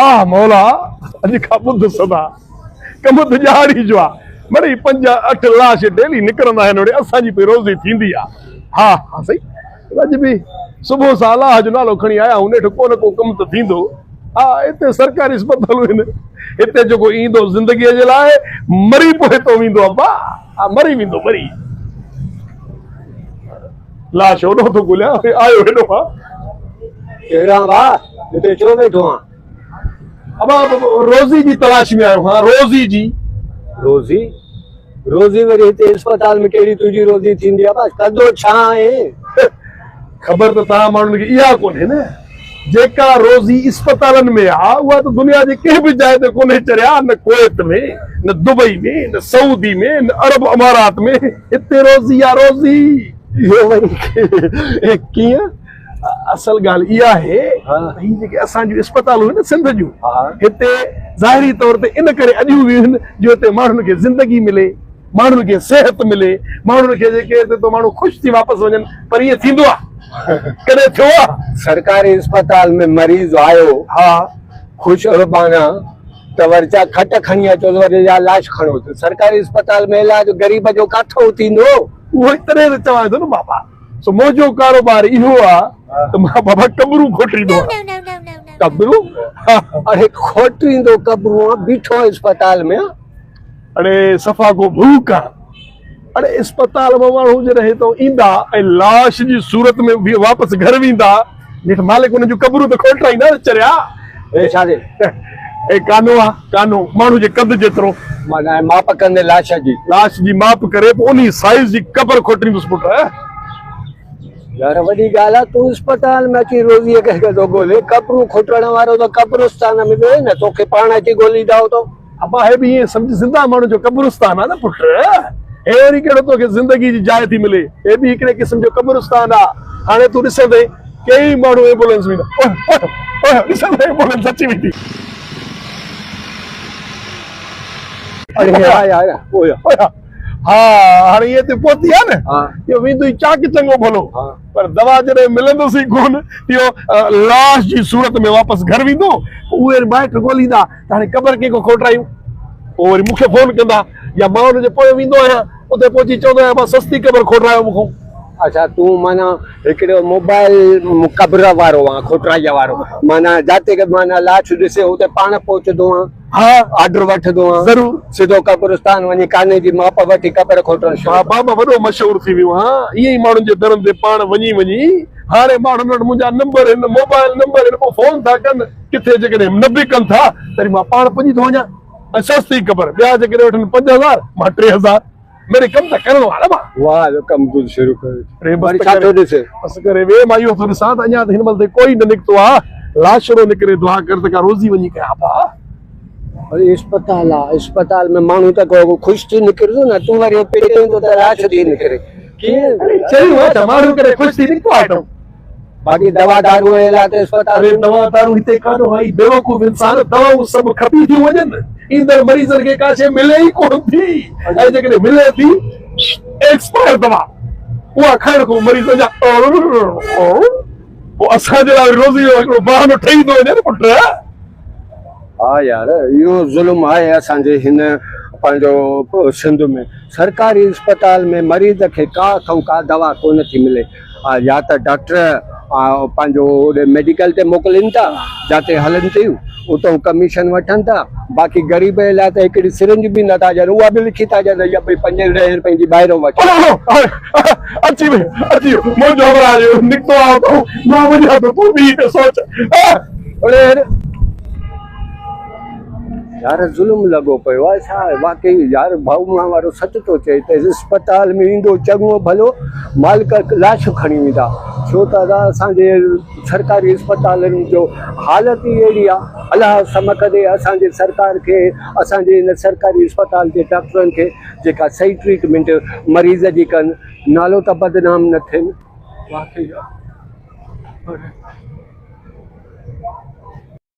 آه مولا اڄ کان ٻڌ سدا ڪم ته ڄاڙي جو آ مڙئي پنج اٺ لاش ڊيلي نڪرندا آهن اڙي اسان جي پئي روزي ٿيندي آ ها ها سائين اڄ به صبح سان الله جو نالو کڻي آيا آهيون نيٺ ڪو نه ڪو ڪم ته ٿيندو ها هتي سرڪاري اسپتالون آهن هتي جيڪو ايندو زندگي جي لاء مري پوء هتو ويندو ابا ها مري ويندو مري لاش هوڏو ٿو ڳوليان آيو هيڏو آ. ڪهڙا ڀاء هتي ڇو ويٺو آن؟ ابا روزي جي تلاش ۾ آيو هان روزي جي. روزي؟ روزي وري هتي اسپتال ۾ ڪهڙي تنهنجي روزي ٿيندي ابا ڪندو ڇا آهين؟ خبر ته توهان ماڻهن کي اها ڪونهي نه جيڪا روزي اسپتالن ۾ آ اها ته دنيا جي ڪنهن به جاء تي ڪونهي چريا نه ڪويت ۾ نه دبئي ۾ نه سعودي ۾ نه عرب امارات ۾ هتي روزي آ روزي. اهو وري ڪيئن؟ اصل ڳالهه اها آهي ته هي جيڪي اسان جون اسپتالون آهن نه سنڌ جون هتي ظاهري طور تي ان ڪري اڏيون ويون آهن جو هتي ماڻهن کي زندگي ملي ماڻهن کي صحت ملي ماڻهن کي جيڪي هتي تو ماڻهو خوش ٿي واپس وڃن پر ائين ٿيندو آهي ڪڏهن ٿيو آهي؟ سرڪاري اسپتال ۾ مريض آيو ها خوش اربانا ته وري چا کٽ کڻي اچوس وري يا لاش کڻوس سرڪاري اسپتال ۾ علاج غريب جو ڪاٿو ٿيندو؟ اهو ئي تڏهن ته چوان ٿو نه بابا سو منهنجو ڪاروبار اهو آ ته مان بابا قبرون کوٽيندو آهيان. قبرون؟ اڙي کوٽيندو قبرون آ بيٺو آ اسپتال ۾ آ. اڙي صفا ڪو ڀوڪ آ. اڙي اسپتال مان ماڻهو جڏهن هتان ايندا ۽ لاش جي صورت ۾ واپس گهر ويندا نيٺ مالڪ انهن جون قبرون ته کوٽرائيندا نه چريا. اي ڇا ٿي؟ اي ڪانو آ ڪانو ماڻهو جي قد جيترو. معنيٰ ماپ ڪندي لاش جي. لاش جي ماپ ڪري پوء انهي سائيز جي قبر کوٽيندس پٽ. يار وڏي ڳالهه آ تون اسپتال ۾ اچي روزيء کي ٿو ڳولين قبرون کوٽڻ وارو ته قبرستان ۾ ويهي نه توکي پاڻ اچي ڳوليندا اتو. ابا هي به ائين سمجهه زنده ماڻهن جو قبرستان آ نه پٽ هي وري ڪهڙو توکي زندگي جي جاء ٿي ملي هي به هڪڙي قسم جو قبرستان آ هاڻي تون ڏسندين ڪيئي ماڻهو ايمبولينس ۾ ايندا اوه اوه ڏسندين ايمبولينس اچي ويندي. اڙي ها يار اوه ها هاڻي ائين تي پهتي آ نه اهو ويندو ئي چاڪ چڱو ڀلو پر دوا جڏهن ملندس ئي ڪونه اهو لاش جي صورت ۾ واپس گهر ويندو اهي مائٽ ڳوليندا ته هاڻي قبر ڪنهن کان کوٽرايون؟ پوء وري مون کي فون ڪندا يا مان ان جي پويان ويندو آهيان، اتي پهچي چوندو آهيان ابا سستي قبر کوٽرايو مون کان. اڇا تون معنيٰ هڪڙو موبائل قبر وارو آن کوٽرائيء وارو معنيٰ جاتي معنيٰ لاش ڏسي اتي پاڻ پهچندو آن ها آرڊر وٺندو آن ضرور. سڌو قبرستان وڃي ڪاني جي ماپ وٺي قبر کوٽڻ شروع ها بابا وڏو مشهور ٿي ويو آهان ائين ئي ماڻهن جي درن تي پاڻ وڃي وڃي هاڻي ماڻهن وٽ منهنجا نمبر آهن موبائل نمبر آهن پوء فون ٿا ڪن. ڪٿي جيڪڏهن نه به ڪن ٿا تڏهن مان پاڻ پڄي ٿو وڃان ۽ سستي قبر ٻيا جيڪڏهن وٺن 5000 مان 3000 ميري ڪم ته ڪرڻو آهي نه مان. واهه جو ڪم تون شروع ڪيو اڙي بس وري ڇا ٿو ڏسين؟ بس ڪري وي مان اهو ٿو ڏسان ته اڃا ته هن مهل تائين ڪوئي نه نڪتو آهي لاشڙو نڪري دعا ڪر ته ڪا روزي وڃي ڪيان ڀاء. وري اسپتال آ اسپتال ۾ ماڻهو ته ڪو خوش ٿي نڪرندو نه تون وري پهرين ته لاش ٿي نڪري ڪيئن؟ اڙي چيو آ ته ماڻهو ڪڏهن خوش ٿي نڪتو آهي ته. باقي دوا دارو ۽ علاج ته اسپتال اري دوا دارو هتي ڪانه هئي بيوقوف انسان دوائون سڀ کپي ٿيون وڃن ايندڙ مريضن کي ڪا شيء ملي ئي ڪونه ٿي ۽ جيڪڏهن ملي ٿي ايڪسپائر دوا اها کائڻ کان مريض اڃا پوء اسان جي لاء وري روزي جو هڪڙو بهانو ٺهي ٿو وڃي نه پٽ. ها يار اهو ظلم آهي اسان جي هن پنهنجو سنڌ ۾ سرڪاري اسپتال ۾ مريض کي ڪا کان ڪا دوا ڪونه ٿي ملي يا ته ڊاڪٽر پنهنجو اوڏي ميڊيڪل تي موڪلين ٿا جاتي هلن ٿيون اتو ڪميشن وٺن ٿا باقي غريب جي لاء ته هڪڙي سرنج به نٿا ڏين اها به لکي ٿا ڏين ته ڀئي پنجين ڏهين روپين جي ٻاهرون وٺ. اچي ويو اچي ويو منهنجو همراهه جو نڪتو آ اتو مان وڃان ٿو تون به هتي سوچ. اڙي يار ظلم لڳو پيو آهي ڇا واقعي يار ڀائو مان وارو سچ ٿو چئي ته اسپتال ۾ ايندو چڱو ڀلو مالڪ لاش کڻي ويندا ڇو ته ادا اسان جي سرڪاري اسپتالن جو حالت ئي اهڙي آهي الله سمڪ ڏي اسان جي سرڪار کي اسان جي هن سرڪاري اسپتال جي ڊاڪٽرن کي جيڪا صحيح ٽريٽمينٽ مريض جي ڪن نالو ته بدنام نه ٿين واقعي يار.